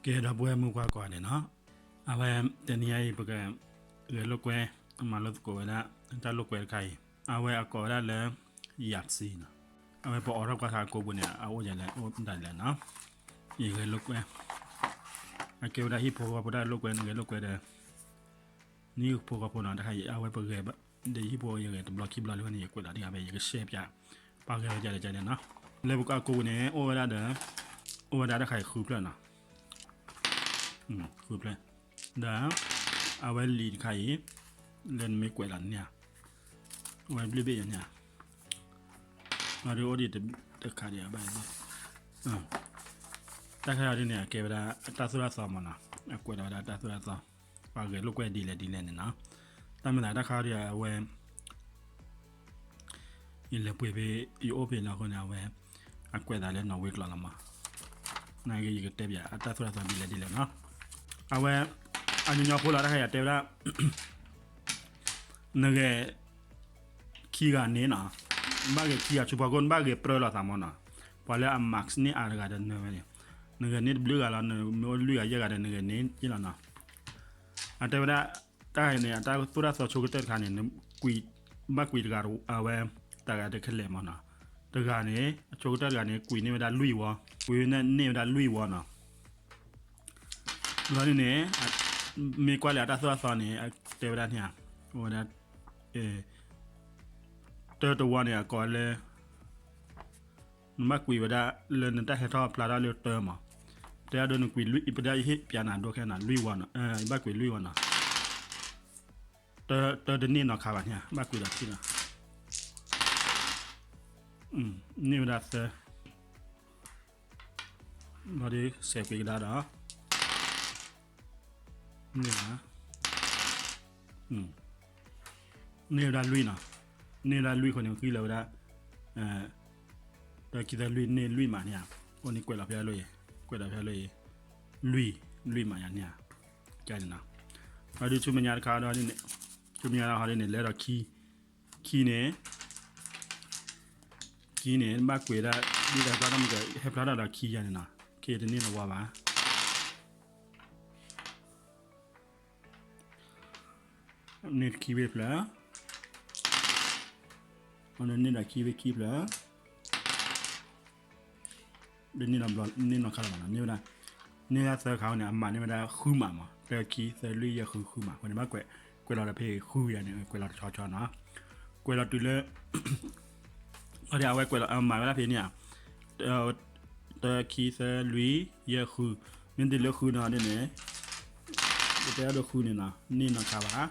ကဲ ဒီပုၢ်ဝဲၢ်မုၣ်ခွါကိးဂၤဒဲးနီၤ, အဝဲ တနံၤအံၤ ပကဂဲၤလိာ်ကွဲ မၤလိသကိးဝဲဒၣ် တၢ်လိာ်ကွဲတခါအံၤ အဝဲအကိးဝဲဒၣ်လၢ Yahtzee နီၤ. အဝဲပအိးထီၣ်ကွၢ်ခါအကိပူၤန့ၣ် အအိၣ်ဒ်လဲၣ် အိၣ်ဒ်လဲၣ်နီၤ. ယဂဲၤလိာ်ကွဲ အကဲဝဲဒၣ်ဟံၣ်ဖိဃီဖိတၢ်လိာ်ကွဲ နဂဲၤလိာ်ကွဲဒီး နဟံၣ်ဖိဃီဖိနီၤ, တခါအံၤ အဝဲပဂဲၤ ဒီးဟံၣ်ဖိယဂဲၤတဘျီခံဘျီလံန့ၣ် ယကွဲးလီၤတံၢ်ဂၤဖဲ ယကshareပၠး ပှၤဂဲၤဝဲဒ်လဲၣ်ဒ်လဲၣ်နီၤ. လၢပကအကိပူၤန့ၣ် အိၣ်ဝဲဒၣ်ဒီး အိၣ်ဝဲဒၣ်တခါအံၤဃုဖျၢၣ်နီၤ, ဃုဖျၢၣ်, ဒီး အဝဲလံာ်တခါအံၤ လၢနမ့ၢ်ကွဲးလီၤန့ၣ်ဧါ, အဝဲဘျုးဘ့ၣ်ယၤန့ၣ်ဧါ, အဒုးအိၣ်ဒံးတခါဒံးဘၣ်, တၢ်ခါအံၤဒ်န့ၣ် အကဲဝဲဒၣ်အတၢ်သိၣ်တၢ်သီမးနီၤ, အကွဲးလီၤဝဲဒၣ်တၢ်သိၣ်တၢ်သီ, ပှၤဂဲၤလိာ်ကွဲဒ်လဲၣ်ဒ်လဲၣ်န့ၣ်နီၤ. တၢ်မၤသးတၢ်ခါအံၤဒ်အဝဲ ယလဲၤပှ့ၤဖဲ ယအိၣ်ဖဲလီၤအဃိန့ၣ် အဝဲ အကွဲးသးလၢနီၣ်ဝ့ကျိာ်လီၤမး, နာ်က့ ယကတဲပၠးအတၢ်သိၣ်တၢ်သီဒ်လဲၣ်ဒ်လဲၣ်နီၤ. အဝဲ အညီညီဖိလီၤ တၢ်ခါအံၤတဲဝဲဒၣ် နဂဲၤ ခံဂၤန့ၣ်နီၤ, နဘၣ်ဂဲၤခံဂၤ ဆူဖီခိၣ် နဘၣ်ဂဲၤပြၢလီၤသးမးနီၤ, ပှၤလၢအmarksန့ၢ်အါတဂၤဒီးနၢဝဲန့ၣ်, နဂဲၤန့ၢ်တဘျုးဂၤလီၤ နမ့ၢ်အိၣ်လွံၢ်ဂၤယဲၢ်ဂၤဒီး နဂဲၤန့ၢ်ယ့ၢ်လီၤနီၤ. အတဲဝဲဒၣ် တၢ်ခါအံၤန့ၣ် အတၢ်သိၣ်တၢ်သီဆိကတၢၢ်တခါန့ၣ် နကွံာ် ဘၣ်ကွံာ်တဂၤ အဝဲ တဂၤတခဲလၢာ်မးနီၤ, တဂၤန့ၣ် အဆိကတၢၢ်တဂၤန့ၣ် ကွံာ်န့ၢ်ဝဲဒၣ်လွံၢ်ဝီ, ကွံာ်န့ၢ်ဝဲဒၣ်လွံၢ်ဝီနီၤ. ဘျီန့ၣ်န့ၣ် မ့ၢ်ကွၢ်လၢအတၢ်သိၣ်တၢ်သီန့ၣ် တဲဝဲဒၣ်န့ၣ်ဧါ, အိၣ်ဝဲဒၣ် တၢတဝီန့ၣ် အကိးလၢ နဘၣ်ကွံာ်ဝဲဒၣ်လၢနတၢ်ဟဲထီၣ်ဖျါထီၣ်လၢတၢမး, တဲဒၣ်ဒိနကွံာ်လွံၢ် ပဒၣ်ယဟ့ၣ်ပၠးနၤဒိခဲနၤ လွံၢ်ဝီနီၤ, ယဘၣ်ကွံာ်လွံၢ်ဝီနီၤ, တၢတန့ၢ်နီၤခါဘၣ်န့ၣ်ဧါ, ဘၣ်ကွံာ်ဒီးထံၣ်နီၤ, န့ၢ်ဝဲဒၣ်သၢ ဘျီဒီး စဲးကွံာ်ကဒါဒီး န့ၢ်ဘၣ်, န့ၢ်ဝဲဒၣ်လွံၢ်နီၤ, န့ၢ်ဝဲဒၣ်လွံၢ်အဃိန့ၣ် ဃံလၤဝဲဒၣ် တၢ ခံ သၢ လွံၢ် န့ၢ်လွံၢ်မးန့ၣ်ဧါ, အဃိန့ၣ်ကွဲးလီၤဖဲအလိၤအံၤ, ကွဲးလီၤဖဲအလိၤအံၤ, လွံၢ် လွံၢ်မးယၤန့ၣ်ဧါ, ကန့ၣ်နီၤ, ဘျီဒီးဆူမဲာ်ညါတခါဒီးန့ၣ်, ဆူမဲာ်ညါတခါဒီးန့ၣ် လဲၤဒီးခံ, ခံန့ၣ် ခံန့ၣ် ဘၣ်ကွံာ်ဒၣ် ဒ်တၢ်ဖျါထီၣ်မ့ၢ်က ဟဲဖျါထီၣ်ဒီးခံယၤန့ၣ်နီၤ, ခံတန့ၢ်တဝီဘၣ်, န့ၢ်တခံဘ့ၣ်ဖျၢၣ်, န့ၢ်ဒီးခံဘ့ၣ်ခံဖျၢၣ်, တန့ၢ်နီၤခါလီၤဘၣ်နီၤ, န့ၢ်ဝဲဒၣ်, န့ၢ်ဝဲဒၣ်သၢခါအဃိန့ၣ် အမးန့ၢ်ဝဲဒၣ်ဃုမးမး, တၢ ခံ သၢ လွံၢ် ယဲၢ် ဃု ဃုမး, အဃိန့ၣ် ဘၣ်ကွဲး, ကွဲးလီၤဒီးဖဲဃုယၤန့ၣ် ကွဲးလီၤတဆီဆီနီၤ, ကွဲးလီၤတုၤလၢ အဝဲကွဲးလီၤ အမးဝဲဒၣ်ဖဲန့ၣ်ဧါ, တၢ ခံ သၢ လွံၢ် ယဲၢ် ဃု, မ့ၢ်တုၤလၢဃုနီၤဒ်န့ၣ်, ပတဲအဒိဃုန့ၣ်နီၤ န့ၢ်နီၤခါဘၣ်,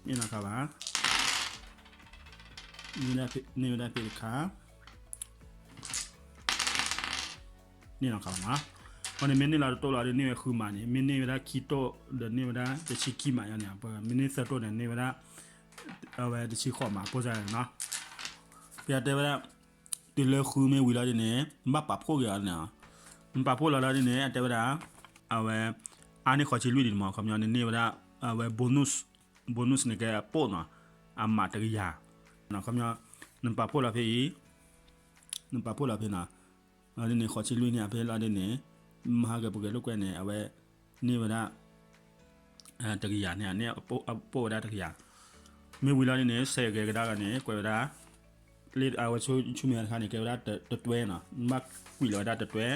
န့ၢ်နီၤခါဘၣ်, န့ၢ်ဝဲဒၣ်ဖဲတခါ န့ၢ်နီၤခါဘၣ်နီၤ, အဃိန့ၣ် မ့ၢ်န့ၢ်လီၤတတိၢ်လီၤဒီးန့ၢ်ဝဲဃုမးန့ၣ်, မ့ၢ်န့ၢ်ဝဲဒၣ်ခံတိၢ်ဒီးန့ၢ်ဝဲဒၣ်တဆံခံမး, ယန့ၣ် မ့ၢ်န့ၢ်သၢတိၢ်န့ၣ် န့ၢ်ဝဲဒၣ် အဝဲတဆံဃိးမး ပိၢ်စၢ်နီၤ, ပတဲဝဲဒၣ် တုၤလၢဃုမ့ၢ်ဝံၤလီၤဒ်န့ၣ် နဘၣ်ပာ်ဖှိၣ်က့ၤအီၤန့ၣ်, နပာ်ဖှိၣ်လီၤလီၤဒ်န့ၣ် အတဲဝဲဒၣ် အဝဲ အါန့ၢ်ဃိးဆံလွံၢ်ဒ်န့ၣ်မး, ခီပညီ နန့ၢ်ဝဲဒၣ် အဝဲ bonus, bonus န့ၣ်ကဲပိၢ်နီၤ, အမးတကယၤ, ခီပညီ နပာ်ဖှိၣ်လီၤဖဲအံၤ, နပာ်ဖှိၣ်လီၤဖဲနီၤ, ဒ်န့ၣ် ဃိးဆံလွံၢ်န့ၣ် အဖဲလီၤဒ်န့ၣ်, မဟါကပကဲလိာ်ကွဲန့ၣ် အဝဲ န့ၢ်ဝဲဒၣ် တကယၤန့ၣ် န့ၢ်ပိၢ်ဝဲဒၣ်တကယၤ, မ့ၢ်ဝံၤလီၤဒ်န့ၣ် စဲးဂဲၤကဒါလီၤန့ၣ် ကွဲးဝဲဒၣ် လၢအဝဲဆူမဲာ်ညါတခါန့ၣ် ကဲဝဲဒၣ်တတွဲနီၤ, နဘၣ်ကွံာ်လီၤဝဲဒၣ်တတွဲ,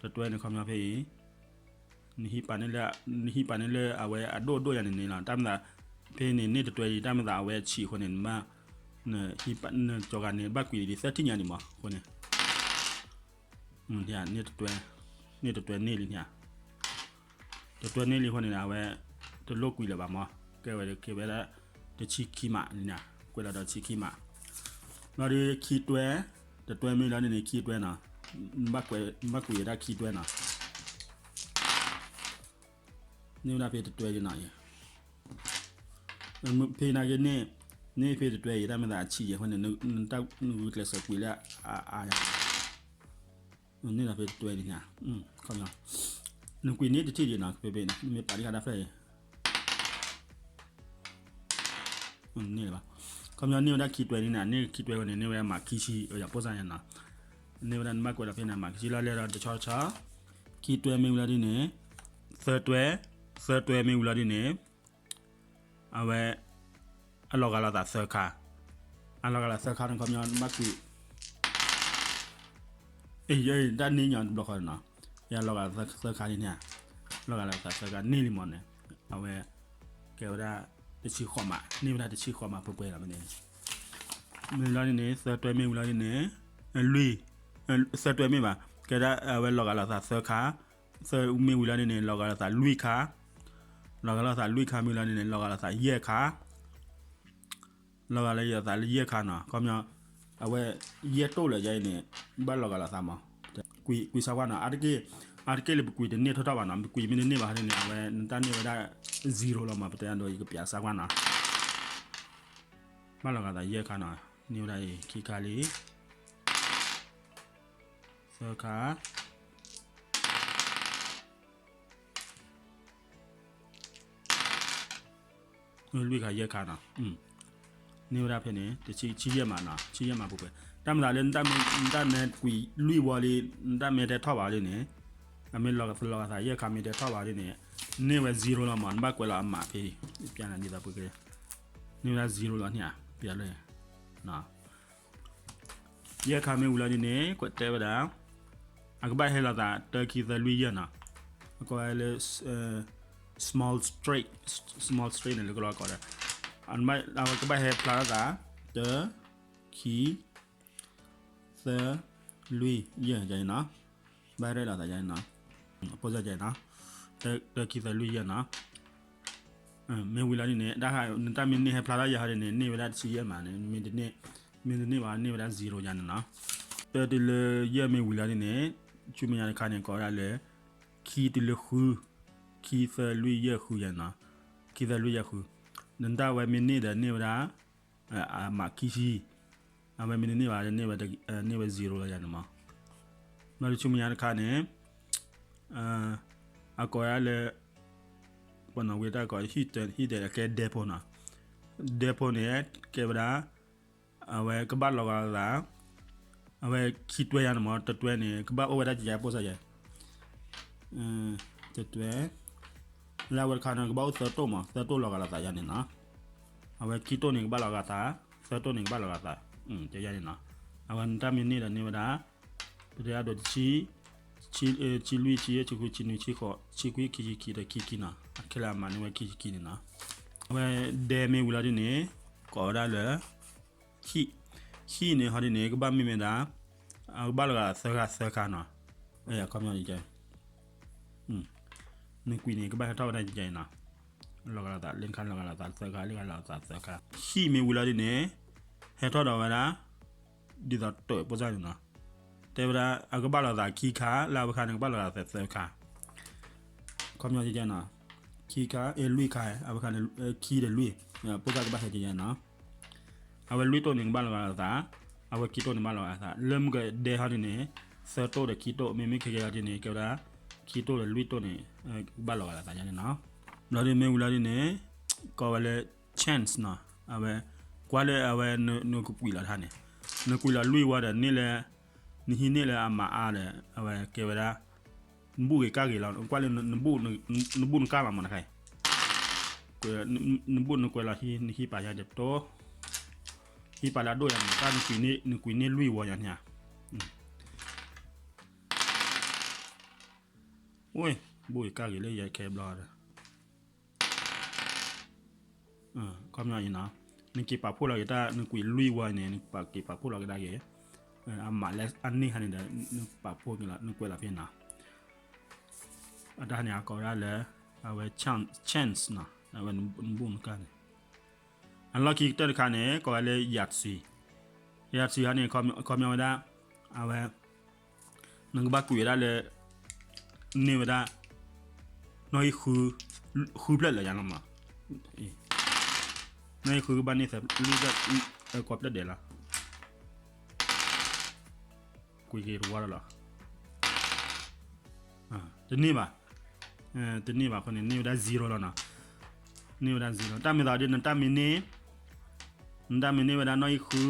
တတွဲန့ၣ် ခီပညီဖဲအံၤ နဟံးပာ်န့ၢ်လၢ နဟံးပာ်န့ၢ်လၢအဝဲအဒိၣ်ဒိၣ်ယၤန့ၣ်န့ၣ်လီၤ, တၢ်မၤသး ဖဲန့ၣ်န့ၢ်တတွဲအံၤ တၢ်မၤသးအဝဲဆံးအဃိန့ၣ် နဘၣ် နဟံးပာ် နကၠီၤဂၤန့ၣ် ဘၣ်ကွံာ်ဒ်သၢထံၣ်ညါန့ၣ်မး အဃိန့ၣ် န့ၢ်တတွဲ, န့ၢ်တတွဲန့ၢ်လံန့ၣ်ဧါ, တတွဲန့ၢ်လံအဃိန့ၣ် အဝဲ တလိၣ်ကွံာ်လၢၤဘၣ်မး, ကဲဝဲကဲဝဲဒၣ် တဆံခံမးန့ၣ်, ကွဲးလီၤဒီးတဆံခံမး, ဘျီဒီးခံတွဲ, တတွဲမ့ၢ်လီၤန့ၣ်န့ၣ် ခံတွဲနီၤ, နဘၣ်ကွံာ်ဝဲဒၣ်ခံတွဲနီၤ, န့ၢ်ဝဲဒၣ်ဖဲတတွဲဒ်နီၤ, ဖဲနာ်က့န့ၣ်, န့ၢ်ဖဲတတွဲအံၤ တၢ်မၤသးအဆံးယဲၢ်အဃိန့ၣ် နတၢ်နဂုာ်ကျဲးစၢးကွံာ်လၢအအါယၤ န့ၢ်လီၤဖဲတတွဲန့ၣ်, နကွံာ်န့ၢ်တထံၣ်ဒံးနီၤ, ဖဲဖဲန့ၣ် နမ့ၢ်ပာ်တံၢ်ဃာ်တၢ်ဖျၢၣ်အံၤ, န့ၢ်လၢၤဘၣ်, ခီပညီန့ၢ်ဝဲဒၣ်ခံတွဲန့ၣ်န့ၣ်, န့ၢ်ခံတွဲဝဲန့ၣ် န့ၢ်ဝဲဒၣ်မးခံဆံ ယပိၢ်စၢ်ယၤနီၤ, န့ၢ်ဝဲဒၣ်နဘၣ်ကွဲးလီၤဖဲန့ၣ် မၤကစံလီၤလဲၤဒီးတဆီတဆီ, ခံတွဲမ့ၢ်ဝံၤလီၤဒ်န့ၣ်, သၢတွဲ, သၢတွဲမ့ၢ်ဝံၤလီၤဒ်န့ၣ်, အဝဲ, အလီၤဂာ်လိာ်သးသၢခါ, အလီၤဂာ်လိာ်သၢခါန့ၣ် ခီပညီနဘၣ်ကွံာ် အ့ တၢ်န့ၢ်ညီတဘျီဃီနီၤ, ယလီၤဂာ်သၢခါန့ၣ်န့ၣ်, လီၤဂာ်လိာ်သးသၢခါန့ၢ်လံမးန့ၣ်, အဝဲ, ကဲဝဲဒၣ်, တဆံဃိးမး, န့ၢ်ဝဲဒၣ်တဆံဃိးမးပှဲၤပှဲၤလီၤမ့ၢ်န့ၣ်, မ့ၢ်လီၤန့ၣ်န့ၣ် သၢတွဲမ့ၢ်ဝံၤလီၤန့ၣ်န့ၣ်, လွံၢ်, သၢတွဲမ့ၢ်ဘၣ်, ကဲဒၣ်အဝဲလီၤဂာ်လိာ်သးသၢခါ, သၢမ့ၢ်ဝံၤလီၤန့ၣ်န့ၣ် လီၤဂာ်လိာ်သးလွံၢ်ခါ, လီၤဂာ်လိာ်သးလွံၢ်ခါမ့ၢ်လီၤန့ၣ်န့ၣ် လီၤဂာ်လိာ်သးယဲၢ်ခါ လီၤဂာ်လိာ်သးလၢယဲၢ်ခါနီၤ, ခီပညီ, အဝဲ, ယဲၢ်တိၢ်လၢယဲအံၤန့ၣ်, ဘၣ်လီၤဂာ်လိာ်သးမး, ကွံာ်, ကွံာ်ဆါကွၢ်နီၤ, အါတက့ၢ်, အါတက့ၢ်လၢပကွံာ်တန့ၢ်ထီၣ်ထီၣ်ဘၣ်နီၤ, ပကွံာ်မ့ၢ်တန့ၢ်ဘၣ်န့ၣ် အဝဲနတၢ်န့ၢ်ဝဲဒၣ်, zero လီၤမး, ပတဲအဒိ ယကပျးဆါကွၢ်နီၤ, ဘၣ်လီၤဂာ်သးယဲၢ်ခါနီၤ, န့ၢ်ဝဲဒၣ်အံၤ ခံခါလံ သၢခါ, လွံၢ်ခါယဲၢ်ခါနီၤ, န့ၢ်ဝဲဒၣ်ဖဲန့ၣ် တဆံယဲၢ်မးနီၤ, ဆံယဲၢ်မးပှဲၤပှဲၤ, တၢ်မၤသးလၢနတၢ်မ့ၢ်ကွံာ်လွံၢ်ဝီလံ, နတၢ်မ့ၢ်တဲထီၣ်ဘၣ်လံန့ၣ်, အမ့ၢ်လီၤဂာ်သးယဲၢ်ခါမ့ၢ်တဲထီၣ်ဘၣ်လံန့ၣ်, န့ၢ်ဝဲ zero လီၤမး, နဘၣ်ကွဲးလီၤအမးဖဲအံၤ, ပျးနၤဒ်သိးပက, န့ၢ်ဝဲဒၣ် zero လီၤန့ၣ်ဧါ, ပျးလၢ ယဲၢ်ခါမ့ၢ်ဝံၤလီၤဒ်န့ၣ် ကွဲးတဲဝဲဒၣ်, အကဘၣ်ဟဲလီၤသး တၢ ခံ သၢ လွံၢ် ယဲၢ်နီၤ, အကိးဝဲလၢ, small straight, small straight န့ၣ် လၢကလီကီးဒီး, အဝဲကဘၣ်ဟဲဖျါထီၣ်သး, တၢ, ခံ, သၢ, လွံၢ်, ယဲၢ် ယဲၢ်နီၤ, ဘၣ်ရဲၣ်လီၤသးယဲၢ်နီၤ, အပိၢ်စၢ်ယဲၢ်နီၤ, တၢ ခံ သၢ လွံၢ် ယဲၢ်နီၤ မ့ၢ်ဝံၤလီၤဒ်န့ၣ် တၢ်နတၢ်မ့ၢ်န့ၢ်ဟဲဖျါထီၣ်ယဲၢ်ဟီဒ်န့ၣ် န့ၢ်ဝဲဒၣ်တဆံယဲၢ်မးန့ၣ်, မ့ၢ်တန့ၢ်ဘၣ်န့ၢ်ဝဲဒၣ် zero ယဲၢ်န့ၣ်နီၤ, တၢတုၤလၢယဲၢ်မ့ၢ်ဝံၤလီၤဒ်န့ၣ်, ဆူမဲာ်ညါတခါန့ၣ် ကိးဝဲဒၣ်လၢ, ခံတုၤလၢဃု, ခံ သၢ လွံၢ် ယဲၢ် ဃု ယဲၢ်နီၤ, ခံ သၢ လွံၢ် ယဲၢ် ဃု, နတၢ်ဝဲမ့ၢ်န့ၢ်ဒီးန့ၢ်ဝဲဒၣ် အမးခံဆံ, အဝဲမ့ၢ်တန့ၢ်ဘၣ်န့ၢ်ဝဲ, န့ၢ်ဝဲ zero လီၤယဲၢ်န့ၣ်မး, ဘျီဒ်ဆူမဲာ်ညါတခါန့ၣ်, အကိးဝဲဒၣ်လၢ, ပနီၣ်ဝံၤတၢ်ကိး ဟံၣ်တဲာ် ဟံၣ်တဲာ်ကဲ ဒဲဖိနီၤ, ဒဲဖိန့ၣ်, ကဲဝဲဒၣ်, အဝဲကဘၣ်လီၤဂာ်လိာ်သး, အဝဲခံတွဲယဲၢ်န့ၣ်မး တတွဲန့ၣ် ကဘၣ်အိၣ်ဝဲဒၣ်ယဲၢ်ပိၢ်စၢ်ယဲၢ် တတွဲ, လၢအဝဲတခါန့ၣ် ကဘၣ်အိၣ်သၢတိၢ်မး သၢတိၢ်လီၤဂာ်လိာ်သးယဲၢ်န့ၣ်နီၤ, အဝဲခံတိၢ်န့ၣ်ကဘၣ်လီၤဂာ်သး, သၢတိၢ်န့ၣ်ကဘၣ်လီၤဂာ်သး, ယဲၢ်န့ၣ်နီၤ, အဝဲနတၢ်မ့ၢ်န့ၢ်ဒီးန့ၢ်ဝဲဒၣ်, ပတဲအဒိ တဆံ, ဆံလွံၢ် ဆံယဲၢ် ဆံဃု ဆံနွံ ဆံဃိး ဆံခွံ ခံဆံခံဒီးခံဆံခံနီၤ အခဲလၢာ်အမးန့ၢ်ဝဲခံဆံခံန့ၣ်နီၤ, အဝဲဒဲမ့ၢ်ဝံၤလီၤဒ်န့ၣ်, ကိးဝဲဒၣ်လၢ ဟံၣ်, ဟံၣ်န့ၣ်ဟီဒ်န့ၣ် ကဘၣ်မ့ၢ်မ့ၢ်ဒၣ်, အကဘၣ်လီၤဂာ်သၢခါသၢခါနီၤ, အခီပညီန့ၣ်, နကွံာ်န့ၣ် ကဘၣ်ဟဲထီၣ်ဝဲဒၣ်န့ၣ်နီၤ, လီၤဂာ်လိာ်သး လၢခါလီၤဂာ်လိာ်သးသၢခါ လၢခါလီၤဂာ်လိာ်သးသၢခါ, ဟံၣ်မ့ၢ်ဝံၤလီၤဒ်န့ၣ်, ဟဲထီၣ်ဒီးဝဲဒၣ်, ဒ်သိးတၢ်ပိၢ်စၢ်န့ၣ်နီၤ, တဲဝဲဒၣ် အကဘၣ်လီၤသးခံခါ လၢအဝဲခါန့ၣ် ကဘၣ်လီၤဂာ်သးသၢခါ ခီပညီန့ၣ်, ခံခါ အ့ လွံၢ်ခါ အဝဲခါန့ၣ်, ခံဒီးလွံၢ်, ပိၢ်စၢ်ကဘၣ်ဟဲကဲယဲၢ်နီၤ, အဝဲလွံၢ်တိၢ်န့ၣ် ကဘၣ်လီၤဂာ်လိာ်သး, အဝဲခံတိၢ်န့ၣ်ဘၣ်လီၤဂာ်လိာ်သး လၢမုၢ်ကဒဲဟီဒ်န့ၣ်, သၢတိၢ်ဒီးခံတိၢ် မ့မ့ၢ်ခဲကဲဟီဒ်န့ၣ် ကဲဝဲဒၣ်, ခံတိၢ်ဒီးလွံၢ်တိၢ်န့ၣ်, ကဘၣ်လီၤဂာ်လိာ်သးယဲၢ်န့ၣ်နီၤ, ဘျီဒ်မ့ၢ်ဝံၤလီၤဒ်န့ၣ်, ကိးဝဲလၢ, chance နီၤ, အဝဲ, ကွၢ်လၢအဝဲနကကွံာ်လီၤတခါန့ၣ်, နကွံာ်လီၤလွံၢ်ဝီဒီးန့ၢ်လၢ, နဟံးန့ၢ်လၢအမးအါဒီး အဝဲကဲဝဲဒၣ်, နဘူၣ်ဂ့ၤကၢ်ဂ့ၤလီၤ ကွၢ်လၢ, နဘူၣ်နကၢ်လီၤမးနခါအံၤ, နဘူၣ်နကွဲးလီၤဟံး နဟံးပာ်ယၤဒီးတိ, ဟံးပာ်လၢအဒိၣ်ယၤန့ၣ် တၢ်နကွံာ်န့ၢ်လွံၢ်ဝီယၤန့ၣ်ဧါ အိၣ်, ဘူၣ်ဂ့ၤကၢ်ဂ့ၤလၢယဲခဲဘျီဒီး, ခီပညီအံၤနီၤ, နက့ၤပာ်ဖှိၣ်လီၤက့ၤတၢ် နကွံာ်လွံၢ်ဝီန့ၣ် နက့ၤပာ်ဖှိၣ်လီၤက့ၤဒၣ်က့ၤ, အမးလၢအန့ၢ်ခါန့ၣ်ဒီး နပာ်ဖှိၣ်က့ၤလီၤ နကွဲးလီၤဖဲန့ၣ်နီၤ, အတၢ်န့ၣ် အကိးဝဲဒၣ်လၢ, အဝဲ, chance နီၤ အဝဲနဘူၣ်နကၢ်န့ၣ် အလီၢ်ခံကတၢၢ်တခါန့ၣ် ကိးဝဲလၢ Yahtzee, Yahtzee ဟီန့ၣ် ခီပညီဝဲဒၣ်, အဝဲ, နကဘၣ်ကွံာ်ဝဲဒၣ်လၢ, န့ၢ်ဝဲဒၣ်, နီၣ်ဂံၢ်ဃု, ဃုဖျၢၣ်လၢယၤလီၤမး, နီၣ်ဂံၢ်ဃုကဘၣ်န့ၢ်သၢ, လွံၢ်ဖျၢၣ်, ကိးဖျၢၣ်ဒဲးလီၤ ကွံာ်က့ၤတဝီလီၤလီၤ, တန့ၢ်ဘၣ်, တန့ၢ်ဘၣ်အဃိန့ၣ် န့ၢ်ဝဲဒၣ် zero လီၤနီၤ, န့ၢ်ဝဲဒၣ် zero တၢ်မ့ၢ်သးဒ် နတၢ်မ့ၢ်န့ၢ်, နတၢ်မ့ၢ်န့ၢ်ဝဲဒၣ်နီၣ်ဂံၢ်ဃု,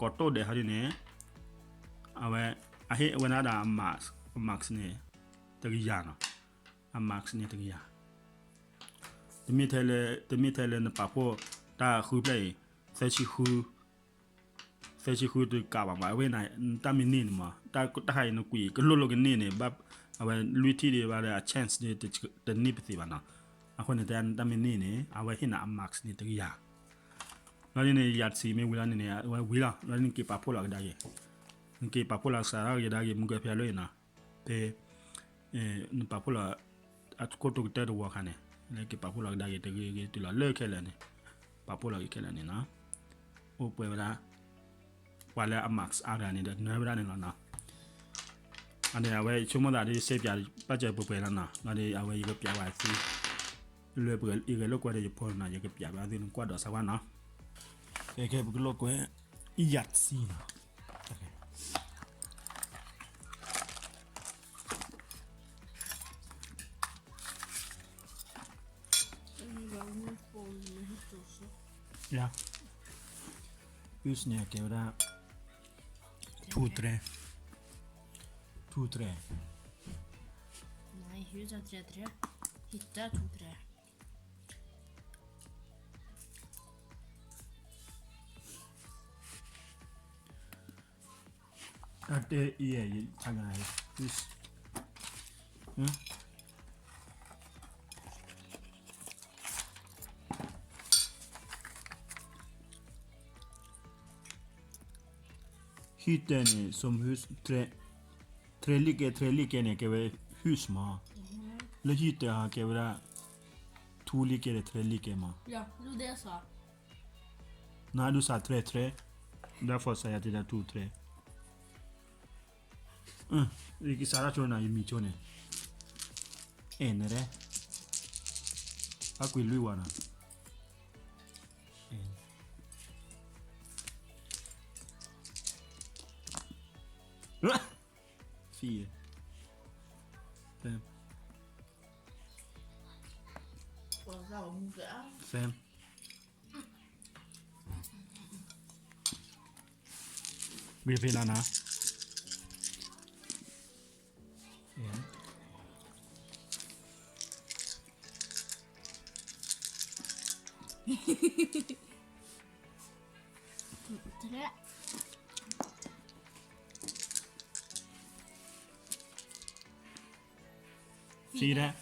ကိးတိၢ်ဒဲးဟီဒ်န့ၣ်, အဝဲ အဟ့ၣ်ဝဲဒၣ်ဒီးအ max အ max န့ၣ် တကယၤနီၤ, အ max န့ၣ်တကယၤ, တမ့ၢ်ထဲလၢ တမ့ၢ်ထဲလၢနပာ်ဖှိၣ် တၢ်ဃုဖျၢၣ်အံၤ သၢဆံဃု သၢဆံဃုတကးဘၣ်မး, အဝဲန့ၣ် တၢ်မ့ၢ်န့ၢ်န့ၣ်မး တၢ် တၢ်ဟးအံၤနကွံာ်ကလိၣ်လိာ်ကန့ၢ်န့ၣ် ဘၣ် အဝဲလွံၢ်ထံၣ်ဒံးဘၣ်ဒီး အ chance ဒ်တန့ၢ်ပသ့ဘၣ်နီၤ, အဃိန့ၣ် တၢ် တၢ်မ့ၢ်န့ၢ်န့ၣ် အဝဲဟ့ၣ်နၤအ max န့ၣ်တကယၤ, လီၤဒ်န့ၣ် ယၤတဆံမ့ၢ်ဝံၤလီၤန့ၣ်န့ၣ် အဝဲဝံၤလီၤ, လီၤဒ်န့ၣ်က့ၤပာ်ဖှိၣ်လီၤကဒါက့ၤ, နက့ၤပာ်ဖှိၣ်လီၤကစးထီၣ်ကဒါက့ၤ မူကဖျါလၢအံၤနီၤ, ဖဲ နပာ်ဖှိၣ်လီၤ အခိၣ်တိကတၢၢ်တဝီခါန့ၣ် လၢက့ၤပာ်ဖှိၣ်လီၤကဒါက့ၤတဂ့ၤဂ့ၤတုၤလီၤလၢခဲလၢာ်န့ၣ်, ပာ်ဖှိၣ်လီၤက့ၤခဲလၢာ်န့ၣ်နီၤ, အိၣ်ပှဲၤဝဲဒၣ် ပှၤလၢအ max အါဂၤန့ၣ်ဒီးနၢၤဝဲဒၣ်န့ၣ်လီၤနီၤ, အန့ၣ် အဝဲဆိကမိၣ်သးဒီး စ့ပၠး ဘၣ်စၢၤပှဲၤပှဲၤလီၤနီၤ, လီၤဒီး အဝဲယကပၠးဝဲသု လၢပယဂဲၤလိာ်ကွဲဒီးယဖိနီၤ, ယကပၠးဘၣ်သုနကွၢ်ဒီးစၢ်ဝါနီၤ, ကဲ ကဲ ပကလိာ်ကွဲ ယၤတဆံနီၤ. ယၤ ဟူးစန့ၣ် ကဲဝဲဒၣ် ထူတြဲ ထူတြဲ ဟံးတၢ်ထူတြဲ အတဲအံၤ ယဆါဂၤ ဟံးတၢ်န့ၣ် စိ တြဲလံကဲ တြဲလံကဲန့ၣ် ကဲဝဲ ဟူးစမး, လၢဟံးတၢ်ဟးကဲဝဲဒၣ် ထူလံကဲဒီး တြဲလံကဲမး, နဒုးစးတြဲတြဲ, ဒီး for စးယၤတ့ဒၣ်ထူတြဲ, ယကစးထီၣ်ဆိနၤ ယမံၤဆိန့ၣ်, အဲၣ်နရဲ, အကွံာ်လွံၢ်ဝါနီၤ, ဖံး, ဖဲ ဝံၤဖဲလီၤနီၤ, စံးဒဲး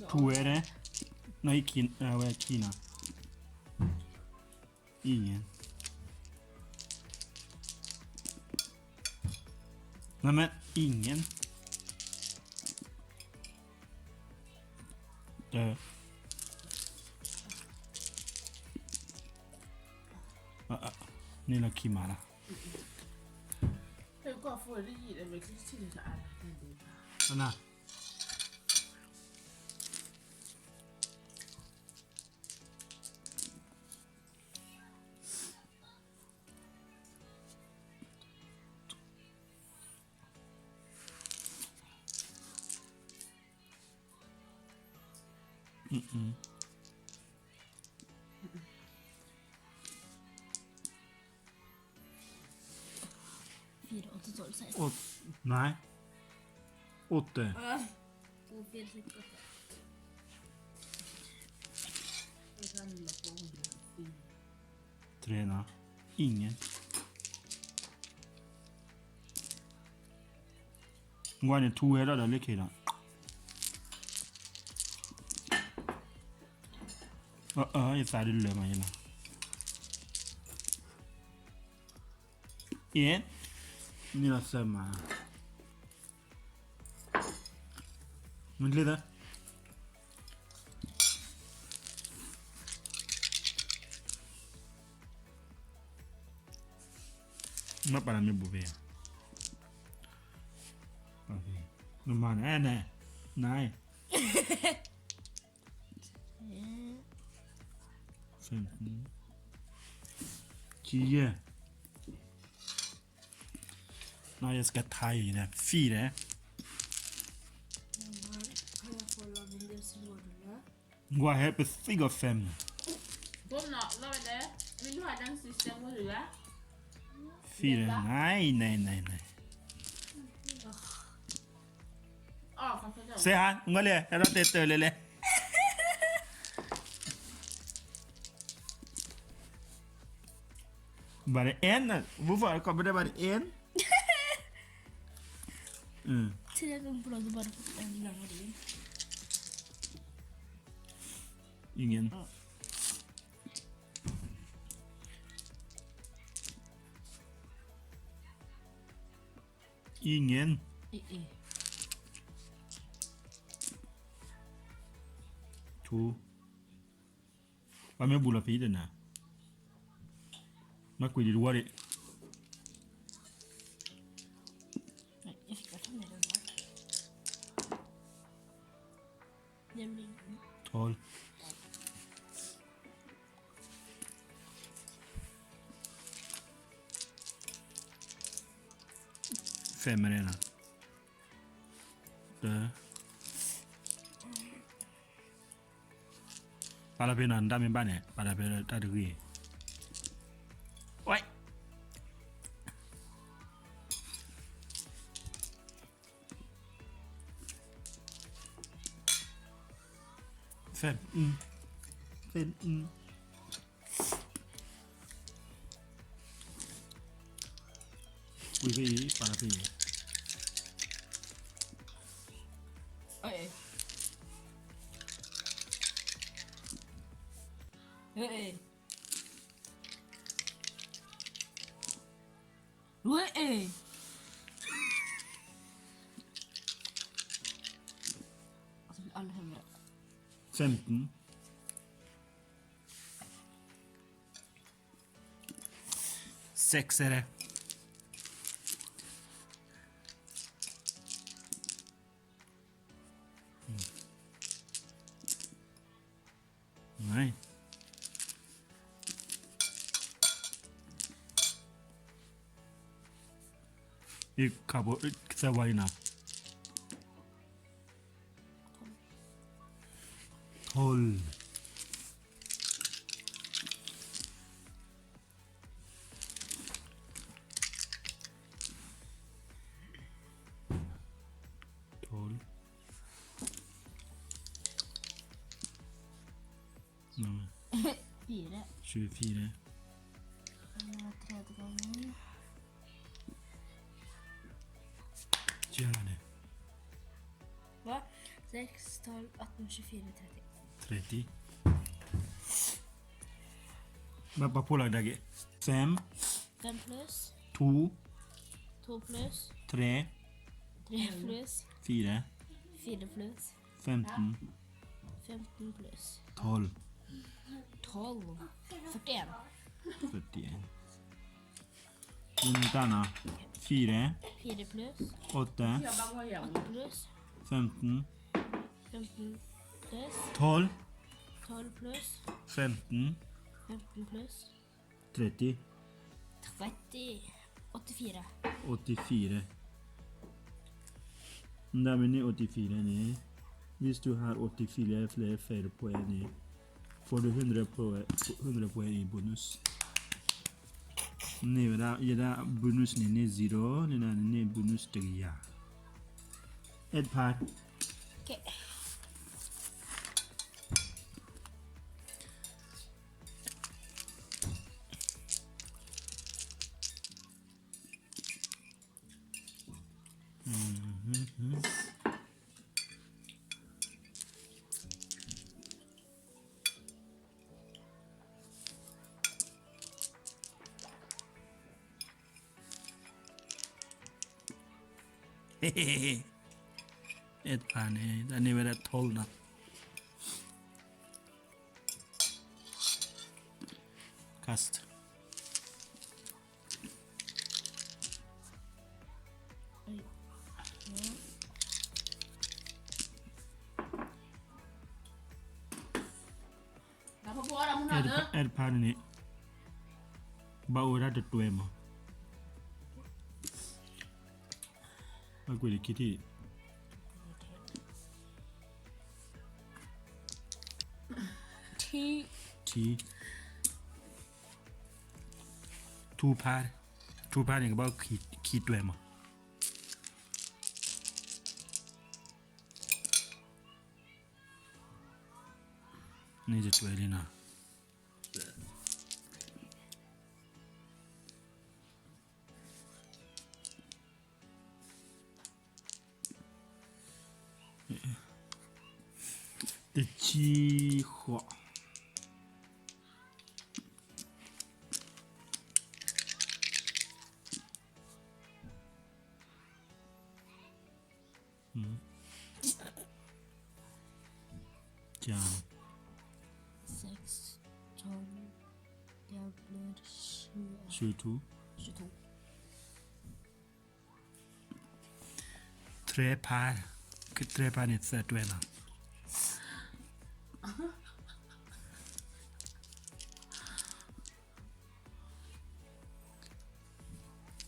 ထူဝဲဒဲး, နီၢ်အံၤခံ, အဝဲခံနီၤ, အံၤညါ, နမ့ၢ်အံၤညါ, တၢ်, န့ၣ်လီၤခံမးလီၤ, အနၤ န အိၣ်တၢ် တြဲနီၤ အံၤန့ၣ် ဝဲန့ၣ်ထူဝဲဒၣ်ဒီးလၢခံဒီး အၢ ယသးဒုးလၢာ်မးယဲလီၤ အ့ န့ၣ်လီၤသၢမး မ့ၢ်တလၢသၢ မ့ၢ်ပာ်လၢမ့ၢ်ဘူးဖဲ နမၤန့ၣ် န န ခံယဲၢ် နယစကထါအံၤန့ၣ် ဖံးန့ၣ် Go ahead, but think of family. Go not love it there. We know I don't system what you are. Feel it. Nine, nine, nine, nine. Say hi. Ngole, I don't tell you. By the end, move on, come by the end. Mm. Ingen. Ingen. Two. Ba me bula pide na. Ma kwidi wari. Tol. Femrena. Te. Pala pe na ndami bane, pala pe ta degri. Oi. Fen, mm. Fen, mm. Ui, ui, para pi. Ê. Ê. Ê. Femten. Seksere. Nej. I kabo, i kse wari na. Tolv. Tolv. Nå. Fire. Tjuefire. Nå, tredje gangen. Tjene. Hva? Seks, tolv, atten, tjuefire, tretti. Tretti. Berapa pula lagi? Fem. Fem plus. To. To plus. Tre. Tre plus. Fire. Fire plus. Femten. Femten plus. Tolv. Tolv. Førtién. Førtién. Ventana. Fire. Fire plus. Åtte. Åtte plus. Femten. Femten plus. Tolv. Tolv plus. Femten. Femten plus. Tretti. Tretti. Åttifire. Åttifire. Nda mene åttifire ni. Hvis du har åttifire fler feil poeng ni, får du hundre poeng, hundre poeng i bonus. Ni weda, yeda bonus ni ni zero, ni na ni bonus tiga. Et par. Okay. Mhm. Et par ni, da ni weda tolv na. Kast. Et par ni. Ba weda te twe ma. Ba kwe de kiti. ထံ, ထံ, ထူဖး, ထူဖးန့ၣ် ကဘၣ်ခံ, ခံတွဲမး, န့ၣ်တတွဲလံနီၤ. တဆံဃိး. ကၠၢ်. Six, twelve, twelve, ဆူထူ, ဆူထူ. တြဲဖး, တြဲဖးန့ၣ်သၢတွဲလီၤ.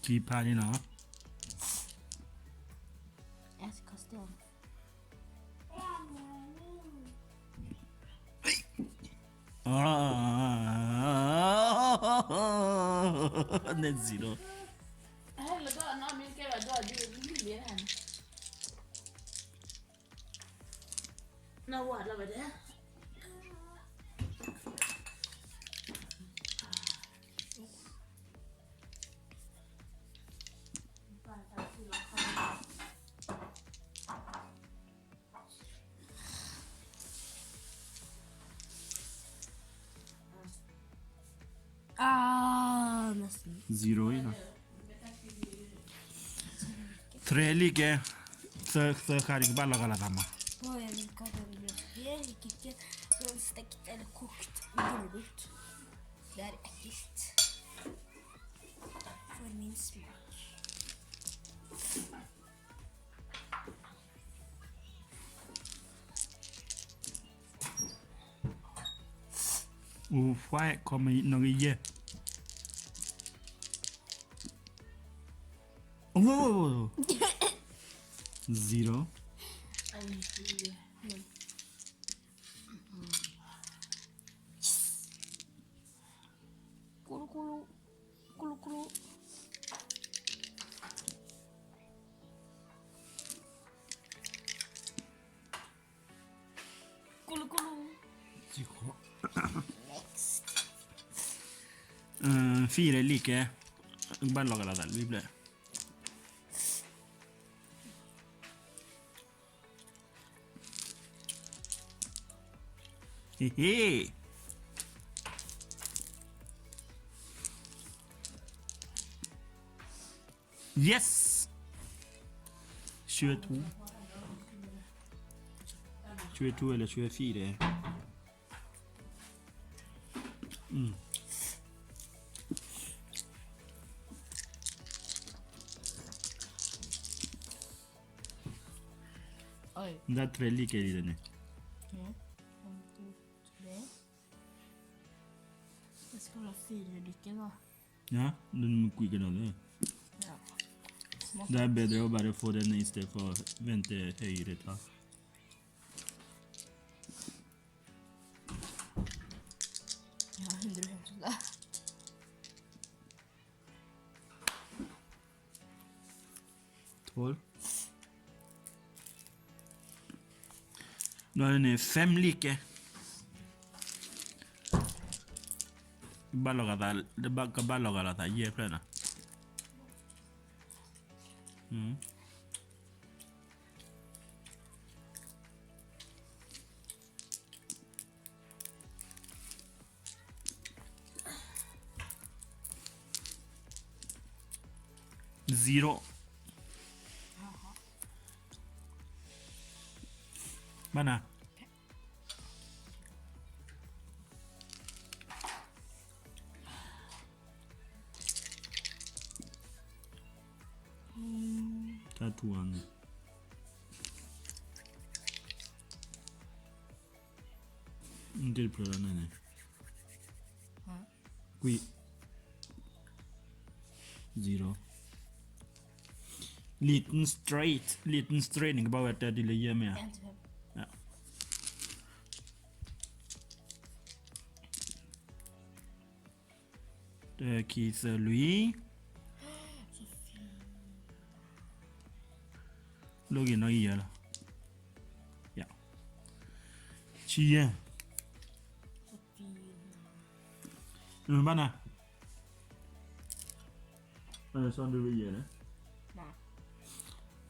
ခံဖးန့ၣ်နီၤ. Ask custom. န့ၣ် zero. Zero အံၤနီၤ. တြဲလံကဲ, သၢ, သၢခါန့ၣ် ကဘၣ်လီၤဂာ်လိာ်သးမး. För min smak. Ufai, kommer några igen. Oh. Zero. Kulu kulu. Kulu kulu. Kulu kulu. Next. Fire like. Bare laga det der. Vi ble. Hehe. Yes! Tyve to. Tyve to eller tyve fire. Mm. Oi. Det er tre like i denne. Ja. En, to, tre. Jeg skal ha fire lykke, da. Ja, den må gå gjennom det. Ja. Det er bedre å bare få den i stedet for å vente høyere tall. Ja, hundre og femti da. Tolv. Nå er det fem like. Bare lager det, det bare, kan bare lage det her. Gi flere da. Mm. Zero. Mana? Tatu ane. Inte det prøver den ene. Hæ? Qui. Zero. Liten straight. Liten straight, ni kan bare være der, de ligger med. En til fem. Ja. တၢ ခံ သၢ လွံၢ်, လိၣ်က့ၤနီၣ်ဂံၢ်ယဲလီၤ, ယ, ဆံယဲ, ဘၣ်နၤ, စီၤဒုးဝဲယဲန့ၣ်,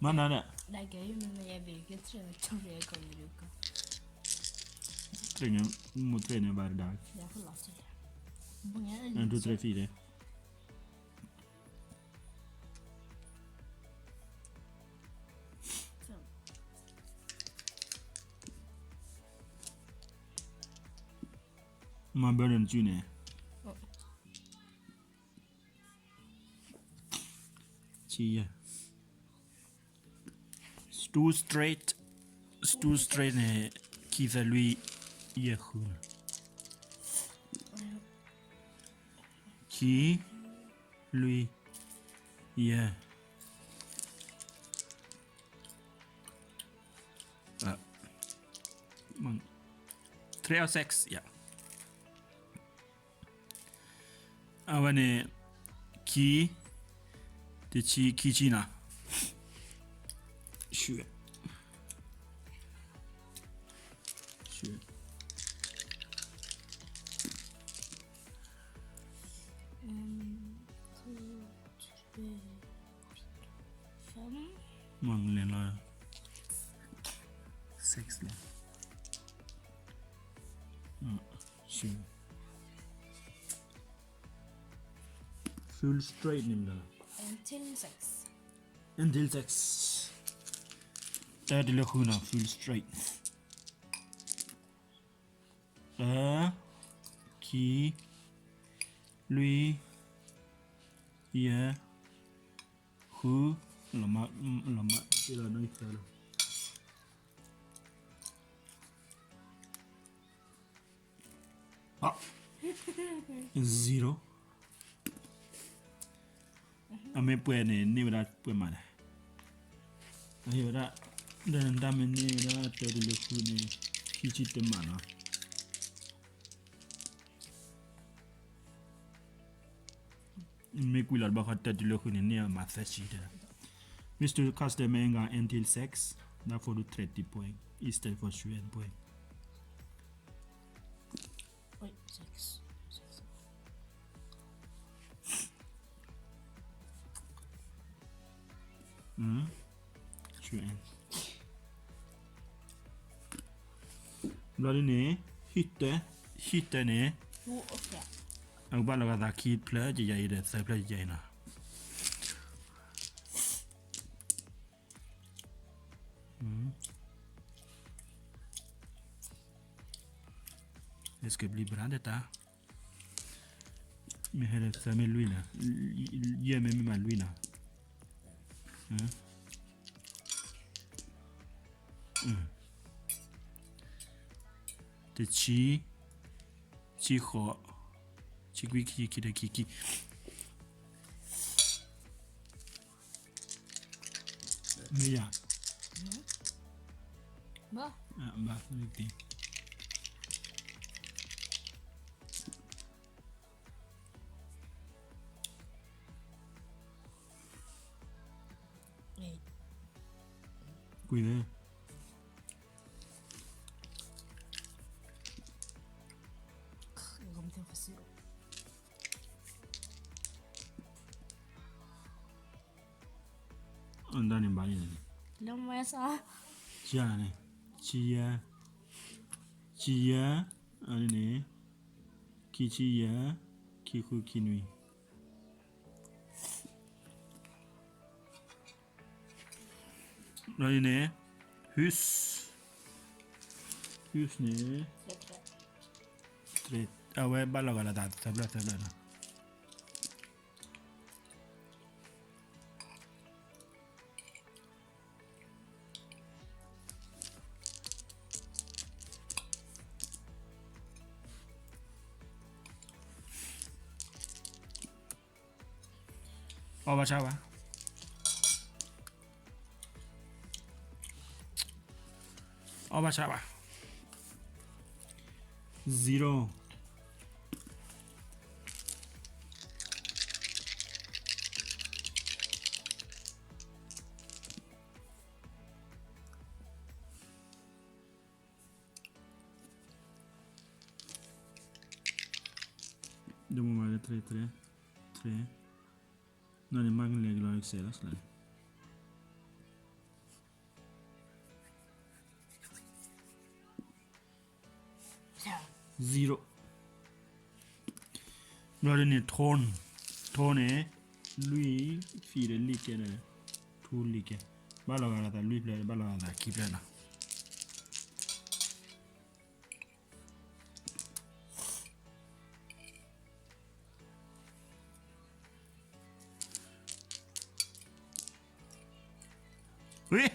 မၤနၤဒီး, တရ့န့ၣ်, မိၢ်တရ့န့ၣ်ဘၣ်တဒါ, ဒူတရ့ဖံးဒီး မၤဘၢဒီးနစုန့ၣ်, ဆံယဲ, two straight, two straight န့ၣ်, ခံ သၢ လွံၢ်, ယဲ ဃု, ခံ, လွံၢ်, ယဲ, three or six, yeah. အဝဲန့ၣ်, ခံ, တဆံ, ခံဆံနီၤ, ဆူ, ဆူ, မ့ၢ်လဲၤလီၤ, six လဲၣ်, ဆူ, full straight န့ၣ်မ့ၢ်လီၤ, until six, until six, တၢတုၤလၢဃုနီၤ, full straight, တၢ, ခံ, လွံၢ်, ယဲ, ဃု, လီၤမၢ်, လီၤမၢ်တ့ၢ်လီၤနီၣ်ဂံၢ်သၢလီၤ, zero. အမ့ၢ်ပှဲၤန့ၣ် န့ၢ်ဝဲဒၣ်ပှဲၤမးလဲၣ်, အဟ့ၣ်ဝဲဒၣ်, ဒီးနတၢ်မ့ၢ်န့ၢ်ဝဲဒၣ်တၢတုၤလၢဃုန့ၣ်, ခံဆံတမးနီၤ. မ့ၢ်ကွံာ်လီၤတဘျီဃီ တၢတုၤလၢဃုန့ၣ် န့ၢ်အမးသၢဆံတဲဒၣ်. Mister Customer ဂၤ until six, therefore do thirty point instead for three point. Wait, six, six. ဘျီဒ်န့ၣ်, ဟံၣ်တၢ, ဟံၣ်တၢန့ၣ်, အကဘၣ်လီၤဂာ်သးခံဖျၢၣ်ကယၤအံၤဒီး သၢဖျၢၣ်ကယၤအံၤနီၤ. Est-ce que ဘျံးဘျါဒဲးတၢ်, မ့ၢ်ဟဲဒီးသၢမ့ၢ်လွံၢ်နီၤ, ယဲၢ်မ့ၢ်မ့ၢ်မးလွံၢ်နီၤ. တဆံ, ဆံဃိး, ဆံခွံ, ခံဆံ, ခံဆံခံ, မ့ၢ်ယၤ, ဘၣ်, ဘၣ်, ကွံာ်န့ၣ်, အဒၣ်န့ၣ်ဘၣ်န့ၣ်, လၢမွဲစါ, ဆံယဲ, ဆံယဲ, အန့ၣ်, ခံဆံယဲ, ခံဃုခံနွံ. ဒီးန့ၣ်, ဟူး, ဟူးန့ၣ်, အဝဲဘၣ်လီၤဂာ်လီၤသးသၢဖျၢၣ်သၢဖျၢၣ်နီၤ. အီၣ်ဘၣ်ဆၣ်ဘၣ်, အီၣ်ဘၣ်ဆၣ်ဘၣ်, zero. ဒီးမ့ၢ်မၤလၢ three three three, နီၢ်န့ၣ် မၤကလဲၤကလီၤကစဲးလီၤ စလၢ zero. ဘျီဒ်န့ၣ် tone, tone န့ၣ် လွံၢ် ဖံးဒီး လံၣ်ကဲ ဒီး ထူလံၣ်ကဲ, ဘၣ်လီၤဂာ်လိာ်သးလွံၢ်ဖျၢၣ် ဘၣ်လီၤဂာ်လိာ်သးခံဖျၢၣ်လီၤ. ဝ့ၢ်,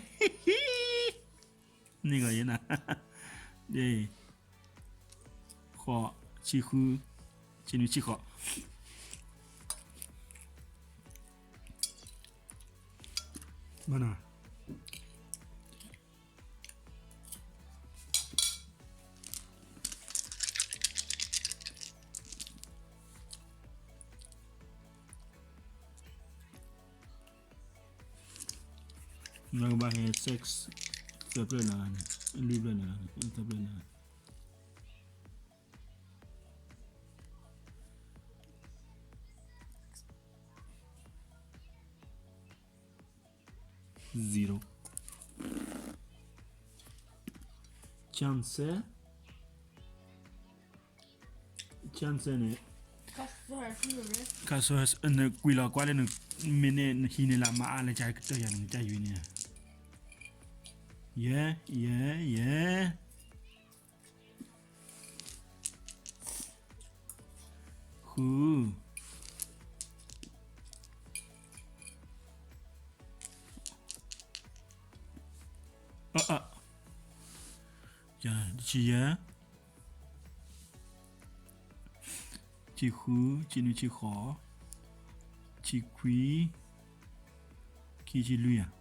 န့ၢ်ဂီၤယဲနၤ, ဃိး, ဆံဃု, ဆံနွံ, ဆံဃိး, ဘၣ်နၤ နကဘၣ်ဟဲ sex သၢဖျၢၣ်နၤန့ၣ်, လွံၢ်ဖျၢၣ်နၤန့ၣ်, သၢဖျၢၣ်နၤန့ၣ် zero. Chance, chance န့ၣ်, နကွံာ်လီၤကွၢ်လၢနမ့ၢ်န့ၣ် နဟံးန့ၢ်လၢမၤအါလၢကတၢၢ်ယၤန့ၣ် နကယွံန့ၣ်, ယဲ, ယဲ, ယဲ ဃု, အၢ, တဆံယဲၢ်, ဆံဃု, ဆံနွံ, ဆံဃိး, ဆံခွံ, ခံဆံလွံၢ်ဧါ,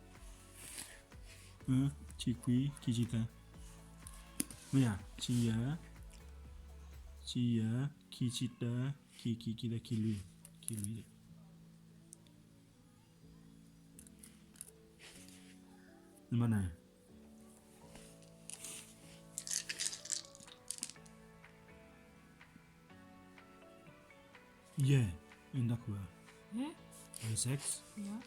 ဆံခွံ, ခံဆံသၢ, မ့ၢ်ဧါ, ဆံယဲၢ်, ဆံယဲၢ်, ခံဆံတၢ, ခံ, ခံ, ခံသၢ, ခံလွံၢ်, ခံလွံၢ်, မ့ၢ်နၤ Yeah, in the cooler. Hmm? The sex? Yeah.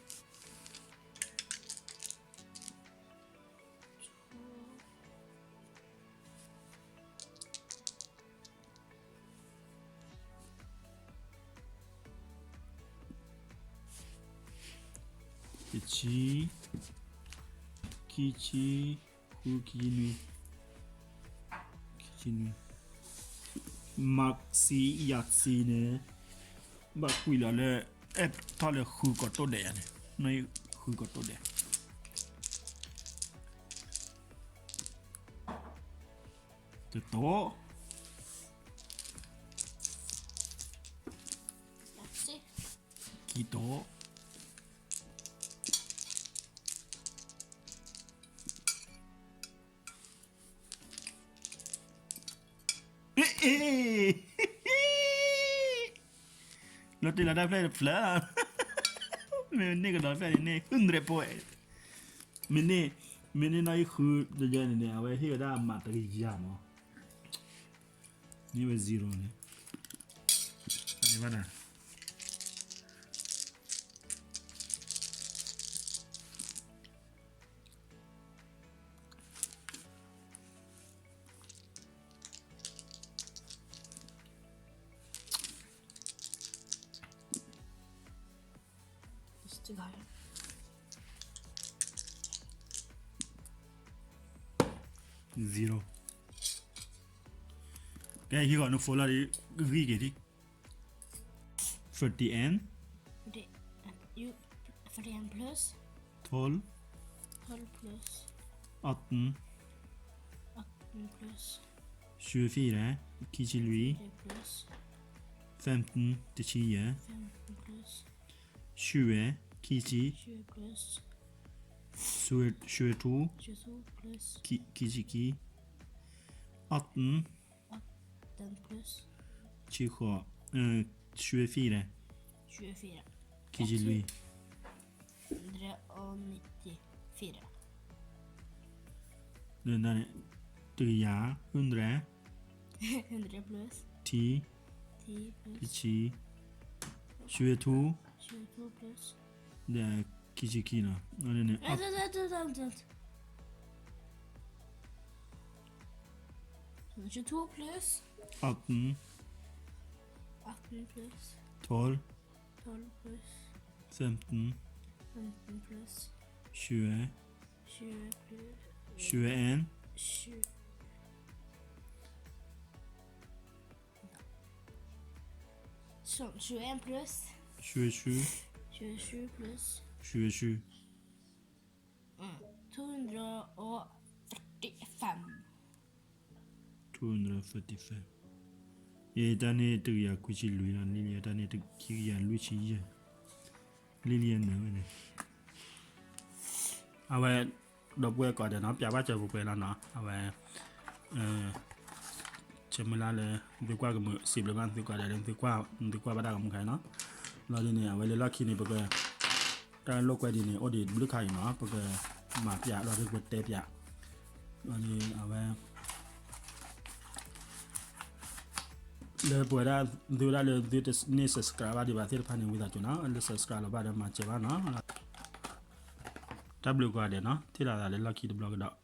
တဆံ, ခံဆံ, ဃု, ခံဆံနွံ, ခံဆံနွံ, မးစံယးစံ န့ၣ်, ဘၣ်ကွံာ်လီၤလၢ အဲၣ်ထီၣ်လၢဃုကီးတိၣ်ဒဲးယၤန့ၣ်, နီၢ်ဃုကီးတိၣ်ဒဲး တတိၣ်, ခံတိၣ်, အ့, လီၤတံၢ်လီၤတၢ်ဖျၢၣ်တဖျၢၣ်, မ့ၢ်န့ၢ်ကဒီးဖျၢၣ်န့ၣ်န့ၢ် hundred point, မ့ၢ်န့ၢ်, မ့ၢ်န့ၢ်နီၢ်အံၤဃုတယဲၢ်န့ၣ်န့ၣ် အဝဲဟ့ၣ်ဝဲဒၣ်မးတကယၤမး, န့ၢ်ဝဲ zero န့ၣ်, န့ၣ်ဘၣ်နၤ zero, ကဲ ဟံးဂီၤန phone လီၤဒီး ဂံၢ်က့ၤဒံး, forty and, forty, you, forty and plus, twelve, twelve plus, eighteen, eighteen plus, ရွှေဖီရယ်, ခံဆံလွံၢ်, plus, fifteen, တဆံယဲၢ်, fifteen plus, ရွှေဝဲ, ခံဆံ, ရွှေ plus, ရွှေထူ, ရွှေထူ plus, ခံ, ခံဆံခံ, eighteen, eighteen plus, ဆံဃိး, ရွှေဖီရယ်, ရွှေဖီရယ်, ခံဆံလွံၢ်, hundred, တကယၤ, hundred, hundred plus, T, T, ခံဆံ, ရွှေထူ, ဒီးခံဆံခံနီၤ, အန့ၣ်န့ၣ် အီၣ်ပၢၣ်, အီၣ်ပၢၣ်, ထီၣ်, သၢၣ်ပၢၣ်, ရွှေ, ရွှေအဲၣ်, ရွှေရွှေ, ရွှေရွှေ, ရွှေရွှေ, ထူၣ်ရၣ်, အ့ တၢ်န့ၣ်တကယၤခွံဆံလွံၢ်နီၤ, လံလံတၢ်န့ၣ်ခံကယၤလွံၢ်ဆံယဲၢ်, လံလံနၢၤဝဲန့ၣ်, အဝဲ ဒီပုၢ်ဝဲၢ်ကိးဂၤဒဲးနီၤ, ပျးဘၣ်စၢၤပှဲၤပှဲၤလီၤနီၤ, အဝဲ ဆၢမုၢ်လၢ်လၢ သုကွၢ်ကမုာ် စံးဘျုးဘၣ်သုကိးဂၤဒဲးလၢ သုကွၢ်ဘၣ်တၢ်ဂီၤမူခါအံၤနီၤ, လီၤဒ်န့ၣ် အဝဲလၢလီၢ်ခံန့ၣ် ပက တၢ်လိာ်ကွဲဒ်န့ၣ် အိၣ်ဒံးတဘျုးခါအံၤနီၤ, ပကမၤပျးလီၤဒ်ပတဲပျး, လီၤဒ်အဝဲ လၢပဝဲဒၣ် သုဝဲဒၣ်လၢသုတန့ၢ် subscribe ဘၣ်ဒံးဘၣ်သ့ၣ်တဖၣ်န့ၣ် ဝံသးစူၤနီၤ, လၢ subscribe လီၤဘၣ်ဒီးမၤစၢၤဘၣ်နီၤ, တၢ်ဘျုးကိးဂၤဒဲးနီၤ, ထံၣ်လိာ်သးလၢလီၢ်ခံတဘျီကဒီး.